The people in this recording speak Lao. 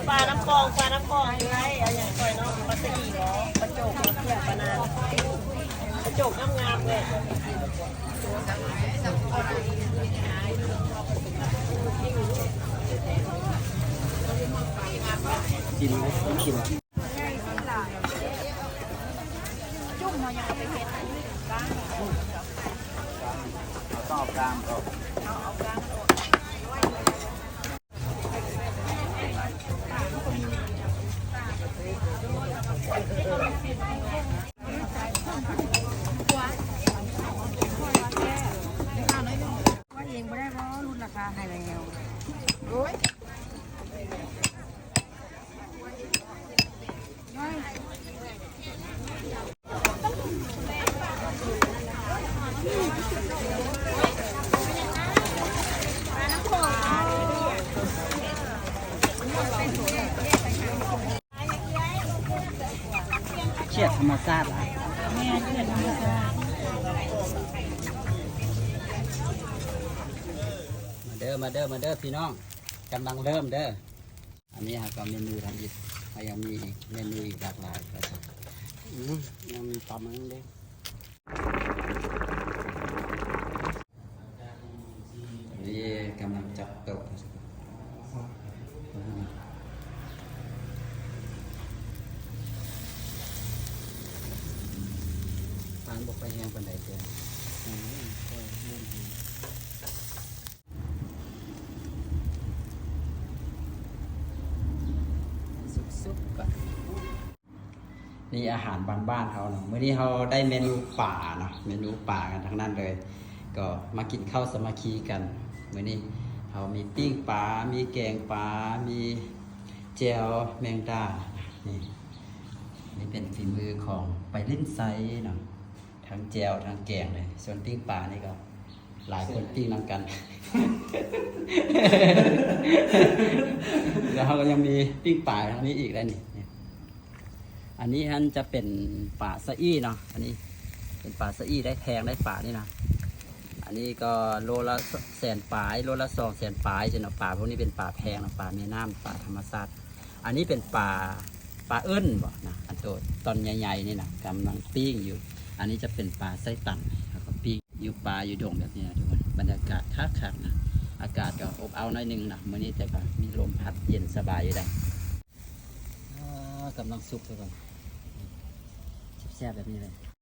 ປານ້ຳຂອງ ປານ້ຳຂອງຢູ່ໃນ ເອົາຫຍັງກ່ອຍເນາະ ປາສະອີບໍ ປາໂຈກ ປານາງ ປາໂຈກງາມໆເລີຍ. ກິນໄດ້ ກິນ ຈຸ່ມເຮົາຍັງເອົາໄປເຮັດ ເອົາຕ້ອງເອົາກາງອອກ ເອົາ ເອົາກາງອອກ. ວ່າເອງບໍ່ໄດ້ບໍ່ ຫຼຸດລາຄາໃຫ້ແລ້ວ ໂອ້ຍ. ເຂດທຳມະຊາດຫຼາຍ ແມ່ນ ເຂດທຳມະຊາດ. ມາເດີ ມາເດີ ມາເດີ ພີ່ນ້ອງ ກຳລັງເລີ່ມເດີ. ອັນນີ້ເຮົາກໍເມນູທຳອິດ ເຮົາຍັງມີອີກເມນູອີກຫຼາກຫຼາຍ ອືມ ຍັງມີຕຳອັນນັ້ນເດ້. ນີ້ກຳລັງຈັດໂຕະ ຟາງບໍ່ຄ່ອຍແຮງປານໃດເທື່ອ. ສຸກໆກ່ອນ. ນີ້ອາຫານບ້ານໆເຮົາເນາະ ມື້ນີ້ເຮົາໄດ້ເມນູປາເນາະ ເມນູປາກັນທັງນັ້ນເລີຍ ກໍມາກິນເຂົ້າສາມັກຄີກັນ. ມື້ນີ້ເຮົາມີປີ້ງປາ ມີແກງປາ ມີແຈ່ວແມງດາ. ນີ້ ນີ້ເປັນຝີມືຂອງໄປລິ້ນໄຊເນາະ ທັງແຈ່ວທັງແກງເລີຍ. ສ່ວນປີ້ງປານີ້ກໍ ຫຼາຍຄົນປີ້ງນຳກັນ ແລ້ວເຮົາກໍຍັງມີປີ້ງປາທາງນີ້ອີກໄດ໋ນີ້. ອັນນີ້ຫັ້ນຈະເປັນປາສະອີ່ເນາະ ອັນນີ້ເປັນປາສະອີ່ໄດ໋ ແພງໄດ໋ປານີ້ນະ. ອັນນີ້ກໍໂລລະແສນປາຍ ໂລລະສອງແສນປາຍຊີ້ເນາະ. ປາພວກນີ້ເປັນປາແພງເນາະ ປາແມ່ນ້ຳ ປາທຳມະຊາດ. ອັນນີ້ເປັນປາ ປາເອີ້ນບໍນະ ອັນໂຕຕອນໃຫຍ່ໆນີ້ນະ ກຳລັງປີ້ງຢູ່. ອັນນີ້ຈະເປັນປາໄສ້ຕັນ ເຮົາກໍປີ້ງຢູ່ປ່າຢູ່ດົງແບບນີ້ນະທຸກຄົນ. ບັນຍາກາດຄັກໆນະ ອາກາດກໍອົບເອົ້າໜ້ອຍໜຶ່ງນະມື້ນີ້ ແຕ່ກໍມີລົມພັດເຢັນສະບາຍຢູ່ໄດ໋. ອາ ກຳລັງສຸກທຸກຄົນ ແຊບໆແບບນີ້ເລີຍ.